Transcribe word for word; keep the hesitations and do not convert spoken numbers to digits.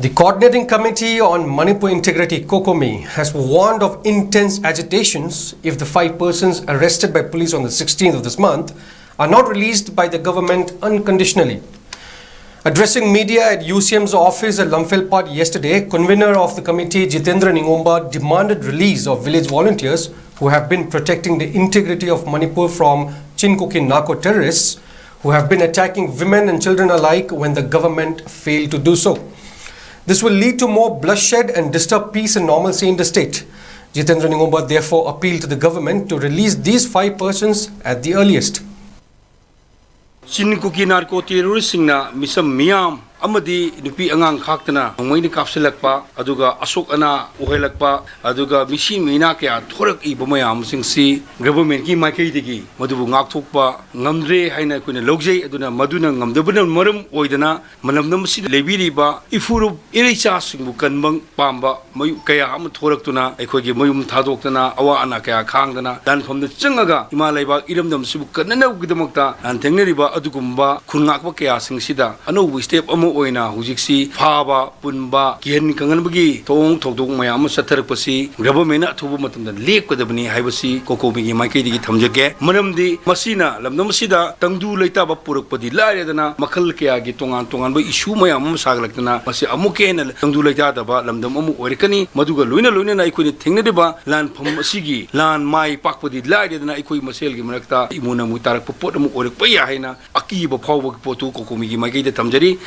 The Coordinating Committee on Manipur Integrity, COCOMI, has warned of intense agitations if the five persons arrested by police on the sixteenth of this month are not released by the government unconditionally. Addressing media at U C M's office at Lamphel Phat yesterday, convener of the committee, Jitendra Ningomba, demanded release of village volunteers who have been protecting the integrity of Manipur from Chin Kuki narco terrorists who have been attacking women and children alike when the government failed to do so. This will lead to more bloodshed and disturb peace and normalcy in the state. Jitendra Ningomba therefore appealed to the government to release these five persons at the earliest. ꯆꯤꯟ ꯀꯨꯀꯤ narco ꯇꯦꯔꯣꯔꯤꯁꯁꯤꯡꯅ ꯃꯤꯆꯝ ꯃꯤꯌꯥꯝ ꯑꯃꯗꯤ ꯅꯨꯄꯤ ꯑꯉꯥꯡ ꯈꯥꯛꯇꯅ ꯅꯣꯡꯃꯩꯅ ꯀꯥꯞꯁꯤꯜꯂꯛꯄ, ꯑꯗꯨꯒ ꯑꯁꯣꯛ ꯑꯅꯥ ꯑꯣꯏꯍꯜꯂꯛꯄ, ꯑꯗꯨꯒ ꯃꯤꯁꯤ ꯃꯤꯅꯥ ꯀꯌꯥ ꯊꯣꯔꯛꯏꯕ ꯃꯌꯥꯝꯁꯤꯡꯁꯤ ꯒꯚꯔꯟꯃꯦꯟꯠꯀꯤ ꯃꯥꯏꯀꯩꯗꯒꯤ ꯃꯗꯨꯕꯨ ꯉꯥꯛꯊꯣꯛꯄ ꯉꯝꯗ꯭ꯔꯦ ꯍꯥꯏꯅ ꯑꯩꯈꯣꯏꯅ ꯂꯧꯖꯩ꯫ ꯑꯗꯨꯅ ꯃꯗꯨꯅ ꯉꯝꯗꯕꯅ ꯃꯔꯝ ꯑꯣꯏꯗꯅ ꯃꯂꯝꯗꯝ ꯑꯁꯤꯗ ꯂꯩꯕꯤꯔꯤꯕ ꯏꯐꯨꯔꯨꯞ ꯏꯔꯩꯆꯥꯁꯤꯡꯕꯨ ꯀꯟꯕ ꯄꯥꯝꯕ ꯃꯌꯨ-, ꯀꯌꯥ ꯑꯃ ꯊꯣꯔꯛꯇꯨꯅ ꯑꯩꯈꯣꯏꯒꯤ ꯃꯌꯨꯝ ꯊꯥꯗꯣꯛꯇꯅ ꯑꯋꯥ ꯑꯅꯥ ꯀꯌꯥ ꯈꯥꯡꯗꯅ ꯂꯥꯟꯐꯝꯗ ꯆꯪꯉꯒ ꯏꯃꯥ ꯂꯩꯕꯥꯛ ꯏꯔꯝꯗꯝꯁꯤꯕꯨ ꯀꯟꯅꯅꯕꯒꯤꯗꯃꯛꯇ ꯂꯥꯟꯊꯦꯡꯅꯔꯤꯕ ꯑꯗꯨꯒꯨꯝꯕ ꯈꯨꯟꯉꯥꯛꯄ ꯀꯌꯥꯁꯤꯡꯁꯤꯗ ꯑꯅꯧꯕ step ꯑꯃ ꯑꯣꯏꯅ ꯍꯧꯖꯤꯛꯁꯤ ꯐꯥꯕ, ꯄꯨꯟꯕ, ꯀꯤꯍꯟ ꯈꯪꯍꯟꯕꯒꯤ ꯊꯧꯑꯣꯡ ꯊꯧꯗꯣꯛ ꯃꯌꯥꯝ ꯑꯃ ꯆꯠꯊꯔꯛꯄꯁꯤ ꯒꯚꯔꯟꯃꯦꯟꯠꯅ ꯑꯊꯨꯕ ꯃꯇꯝꯗ ꯂꯦꯞꯀꯗꯕꯅꯤ ꯍꯥꯏꯕꯁꯤ ꯀꯣꯀꯣꯃꯤꯒꯤ ꯃꯥꯏꯀꯩꯗꯒꯤ ꯊꯝꯖꯒꯦ꯫ ꯃꯔꯝꯗꯤ ꯃꯁꯤꯅ ꯂꯝꯗꯝ ꯑꯁꯤꯗ ꯇꯪꯗꯨ ꯂꯩꯇꯥꯕ ꯄꯨꯔꯛꯄꯗꯤ ꯂꯥꯏꯔꯗꯅ ꯃꯈꯜ ꯀꯌꯥꯒꯤ ꯇꯣꯉꯥꯟ ꯇꯣꯉꯥꯟꯕ issue ꯃꯌꯥꯝ ꯑꯃ ꯁꯥꯒꯠꯂꯛꯇꯅ ꯃꯁꯤ ꯑꯃꯨꯛꯀ ꯍꯦꯟꯅ ꯇꯪꯗꯨ ꯂꯩꯇꯥꯗꯕ ꯂꯝꯗꯝ ꯑꯃ ꯑꯣꯏꯔꯛꯀꯅꯤ꯫ ꯃꯗꯨꯒ ꯂꯣꯏꯅ ꯂꯣꯏꯅꯅ ꯑꯩꯈꯣꯏꯅ ꯊꯦꯡꯅꯔꯤꯕ ꯂꯥꯟꯐꯝ ꯑꯁꯤꯒꯤ ꯂꯥꯟ ꯃꯥꯏ ꯄꯥꯛꯄꯗꯤ ꯂꯥꯏꯔꯗꯅ ꯑꯩꯈꯣꯏ ꯃꯁꯦꯜꯒꯤ ꯃꯔꯛꯇ ꯏꯃꯨ ꯅꯃꯨ ꯇꯥꯔꯛꯄ ꯄꯣꯠ ꯑꯃ ꯑꯣꯏꯔꯛꯄ ꯌꯥꯏ ꯍꯥꯏꯅ ꯑꯀꯤꯕ ꯐꯥꯎꯕꯒꯤ ꯄꯣꯠꯇꯨ ꯀꯣꯀꯣꯃꯤꯒꯤ ꯃꯥꯏꯀꯩꯗ ꯊꯝꯖꯔꯤ꯫